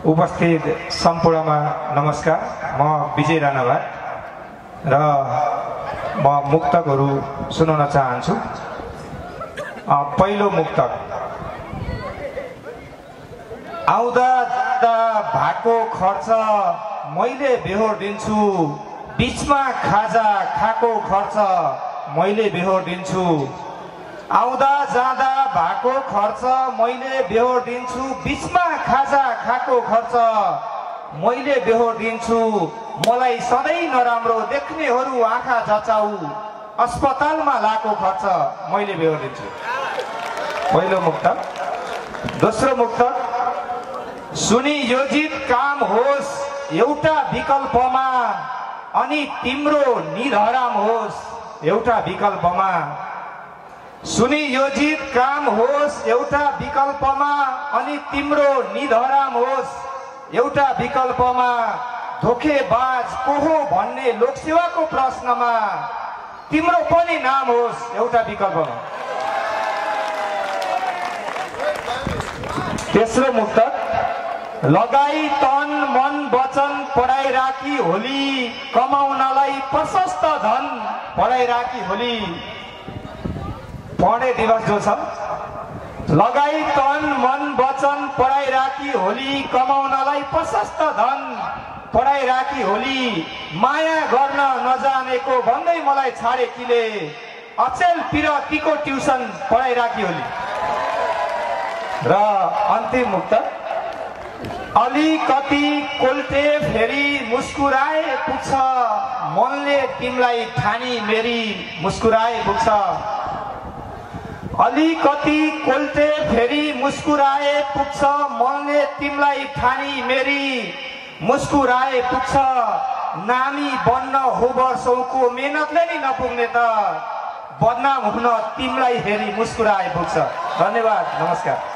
उपस्थित सम्पूर्णमा नमस्कार। म विजय राणाभाट र म मुक्तकहरू सुनाउन चाहन्छु। पहिलो मुक्तक। आउँदा जाँदा भएको खर्च मैले बेहोर दिन्छु, बीचमा खाजा खाएको खर्च मैले बेहोर दिन्छु। आउँदा जाँदा भएको खर्च मैले बेहोर दिन्छु, बीचमा खाजा खाएको खर्च मैले बेहोर दिन्छु। मलाई सधैँ नराम्रो देख्नेहरू आँखा जचाउ, अस्पतालमा लाको खर्च मैले बेहोर दिन्छु। पहिलो मुक्तक। दोस्रो मुक्तक। सुनियोजित काम होस् एउटा विकल्पमा, अनि तिम्रो निधराम होस् एउटा विकल्पमा। सुनियोजित काम होस् एउटा विकल्पमा, अनि तिम्रो निधराम होस् एउटा विकल्पमा। धोखेबाज को हो भन्ने लोकसेवाको प्रश्नमा तिम्रो पनि नाम होस् एउटा विकल्पमा। तेस्रो मुक्तक। लगाई तन मन वचन पढाइ राखी होली, कमाउनलाई प्रशस्त धन पढाइ राखी होली। पढ्ने दिवस जो छ, लगाई तन मन वचन पढाइ राखी होली, कमाउनलाई प्रशस्त धन पढाइ राखी होली। माया गर्न नजानेको भन्दै मलाई छाडे किले, अचेल पिरतीको ट्युसन पढाइ राखी होली। र अन्तिम मुक्तक। अलिकति कोल्टे फेरि मुस्कुराए पुग्छ, मनले तिमीलाई ठानी मेरी मुस्कुराए पुग्छ। अलिकति कोल्टे फेरि मुस्कुराए पुग्छ, मनले तिमीलाई ठानी मेरी मुस्कुराए पुग्छ। नामी बन्न हो वर्षौको मेहनतले नि नपुग्ने त, बदनाम हुन तिमीलाई हेरी मुस्कुराए पुग्छ। धन्यवाद, नमस्कार।